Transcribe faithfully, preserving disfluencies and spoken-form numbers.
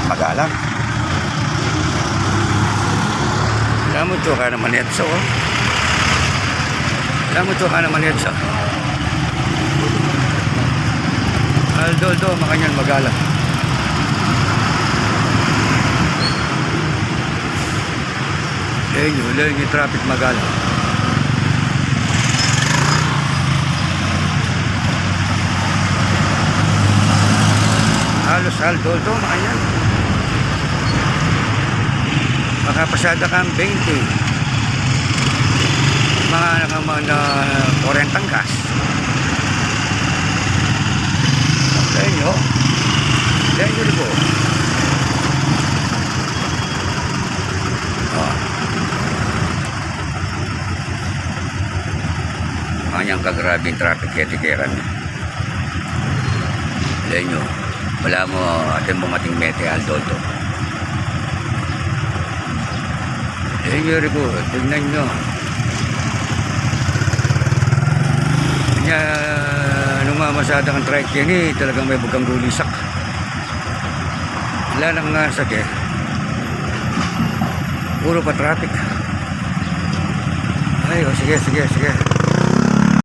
Magalang. Alam mo, tsura naman yun, so, oh. Alam mo, tsura naman yun, so. Aldo, Aldo, makanyan, Magalang. Layu, layu ing traffic, Magalang. Halos Aldo, Aldo, makanyan. Makapasada kang twenty. Mga naman na kwarentang gas. Layu, layu rin po. Oh. Makanyan kagrabe ing traffic keti keran. Layu, balamu atin mu mating mete, Aldo, Aldo. Layu, rin po, tingnan nyo. Nya, nung mamasada kang trike yan, eh, talagang may bagang gulisak. Wala nang, ah, sake. Puro pa traffic. Ay, o, sige, sige, sige.